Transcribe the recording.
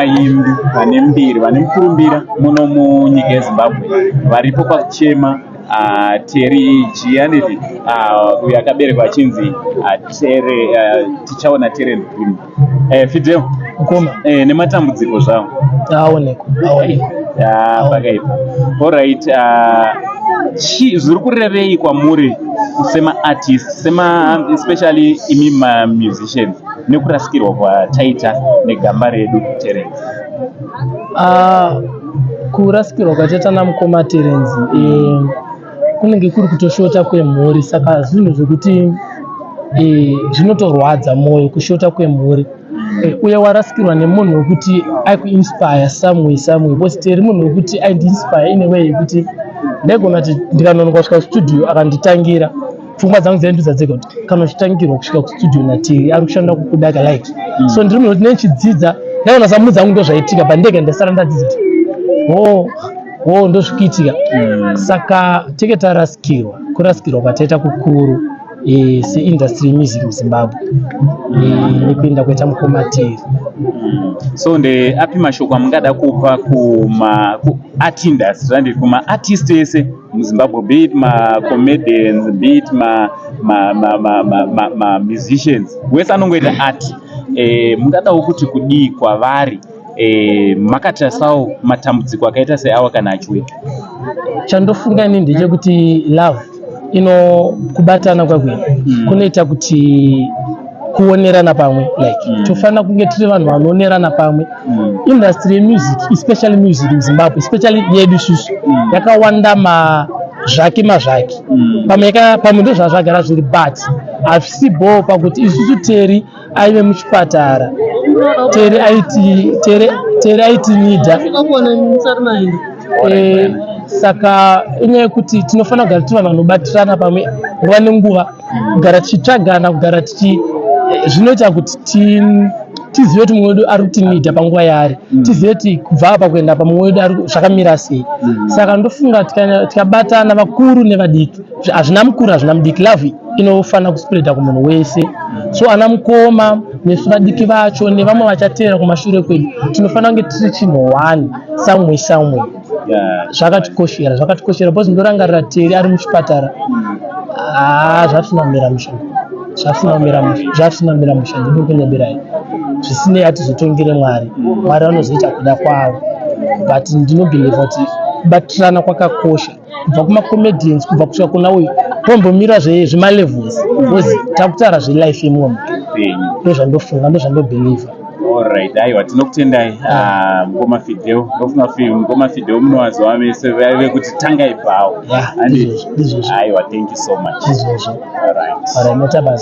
vaimbi vane mbiri, vane mukurumbira muno munyika yeZimbabwe varipo pakuchema Terry Gianelli, uyo akaberekwa achinzi Tere, Tichaona Terence Green. Fidel. Mukoma. Nematambudziko zvawo. Aonekwa, aonekwa. Ya, pakaipa. Alright, zviri kurevei kwamuri semaartist, sema especially imi mamusicians, nekurasikirwa kwataita negamba redu Terence? Kurasikirwa kwataita namukoma Terence kunenge kuri kutoshota kwemhuri, saka zvinhu zvekuti zvinotorwadza mwoyo, kushota kwemhuri. Uye warasikirwa nemunhu wekuti aikuinspire someway someway, because Terry munhu wekuti aindiinspire in a way yekuti ndaigona kuti ndikanonoka kusvika kustudio akanditangira, pfungwa dzangu dzaindudza dzega kuti kana uchitangirwa kusvika kustudio naTerry, ari kushanda kukudaka like. So ndiri munhu wekuti nenchidzidza, ndaiona samudzi angu ndozvaitika, but ndega ndasara ndadzidza kuti oh, ndozvikuitika. Saka tenge tarasikirwa, kurasikirwa kwataita kukuru seindustry yemusic muZimbabwe nekuenda kwaita mukoma Terry. So ndeapi mashoko amungada kupa kuma kuart industry, zvandiri kumaartist ese muZimbabwe, be it macomedians, be it mamusicians, wese anongoita art, mungadawo kuti kudii kwavari makatarisawo matambudziko akaita seawa kana achiuya? Chandofunga ini ndechekuti love ino kubatana kwakwe kunoita kuti kuonerana pamwe like tofanira kunge tiri vanhu vanoonerana pamwe. Industry yemusic, especially music muZimbabwe, especially yedu isusu, yakawanda mazvake mazvake. Pamwe ndo zvazvagara zviri, but hazvisi bho pakuti isusu Terry aive muchipatara, Terry aiti Terry aitinidha. Saka inyaya yekuti tinofanira kugara tiri vanhu vanobatirana pamwe nguva nenguva, kugara tichitsvagana, kugara tichi zvinoita kuti tizive kuti mumwe wedu ari kutinidha panguva yaari, tizive kuti kubva apa kuenda apa mumwe wedu ari zvakamira sei. Saka ndofunga tikabatana, vakuru nevadiki, hazvina mukuru, hazvina mudiki, love inofanira kuspreada kumunhu wese. So ana mukoma nesu vadiki vacho nevamwe vachateera kumashure kwedu, tinofanira kunge tiri chinhu one somewhere somewhere. Zvakatikoshera, zvakatikoshera, because ndorangarira Terry ari muchipatara. Ah, zvasina kumira musha, zvasina kumira musha, zvasina kumira musha, ndidi kunyeberai. Zvisinei, hatizotongere Mwari, Mwari vanozoita kuda kwavo, but ndinobhelievha kuti kubatirana kwakakosha, kubva kumacomedians, kubva kusvika kuna uyu, tombomira zvemalevels, because takutaura zvelife yemumwe munhu. Penyu. Ndozvandofunga, ndozvandobhelievha. Alright, aiwa, tinokutendai, mukoma Fidel. Ndofunga mukoma Fidel munowaziva vese vaive kuti tangai bhawo. Yeah, ndizvozvo, ndizvozvo. Aiwa, thank you so much. Ndizvozvo. Alright. Alright, notabasa.